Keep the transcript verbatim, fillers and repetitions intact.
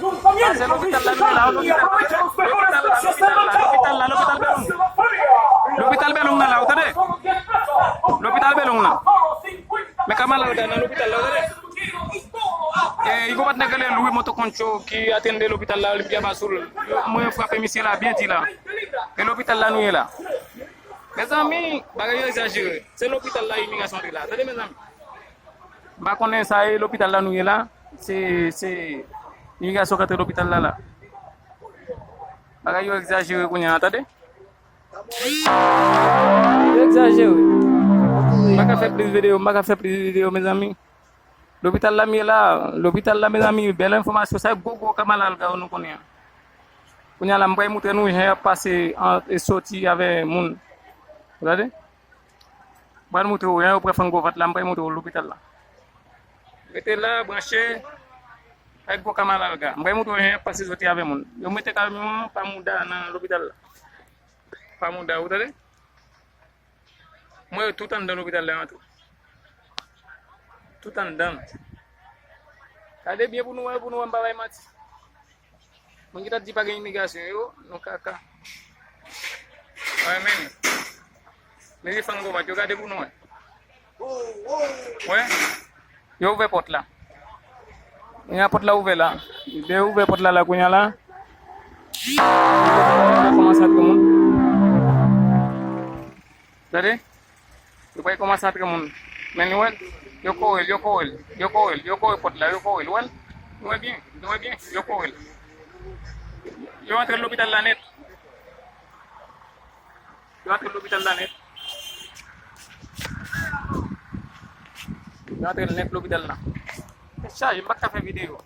Sa se lopital la nou ye la, lopital, lopital la, lopital la, lopital la, lopital Bèlonm. Lopital Bèlonm nan la, ou tande? Lopital Bèlonm nan. Men ka malad la nan lopital la, ou tande? E, li gon patnè k rele Louis Motoconcho ki atende lopital la, li byen ba sou l. Mwen frape misye la, byen di la. E lopital la nou ye la. Mezanmi, bagay yo egzajere. Se lopital la imigrasyon te la. Tande, mezanmi. M pa konnen sa e lopital la nou ye la. Se, se imigrasyon k antre lopital la la. Bagay yo egzajere kounye a, tande. Yo egzajere. M pa ka fè plis videyo, m pa ka fè plis videyo, mezanmi. Lopital la m ye la, lopital la, mezanmi, bèl enfòmasyon. Sa e gwo, gwo kamalalga yo nou konnen an. Kounye a la, m pral montre nou jan y ap pase an, e soti avè moun. Gade. M pral montre w jan yo pran fann gwo vant la, m pral montre w lopital la. Rete la, branche. Sa e gwo kamalalga. M pral montre w jan y ap pase soti avè moun. Yo mete kamyon an pa mouda nan lopital la. Pa mouda, ou tande? Mwen, yo tout anndan lopital la antre. Tout anndan. Gade byen pou nou wè, pou nou wè m pa bay manti. Moun ki t ap di pa gen imigrasyon, yo, nou kaka. Wè, men. Mezi fann gwo vant, yo gade pou nou wè. Wè. Yo ouvè pòt la. Kounye a pòt la ouvè la. Yo ouvè pòt la la kounye a la. Yo kòmanse antre moun. Tande? Yo pral kòmanse antre moun. Men nou wè l. Yo kore l, yo kore l, yo kore l, yo kore pòt la, yo kore l. Ou wè l? Nou wè byen, nou wè byen, yo kore l. Yo antre lopital la nèt. Yo antre lopital la nèt. Yo antre nèt lopital la. Tèt chaje, m pa ka fè videyo.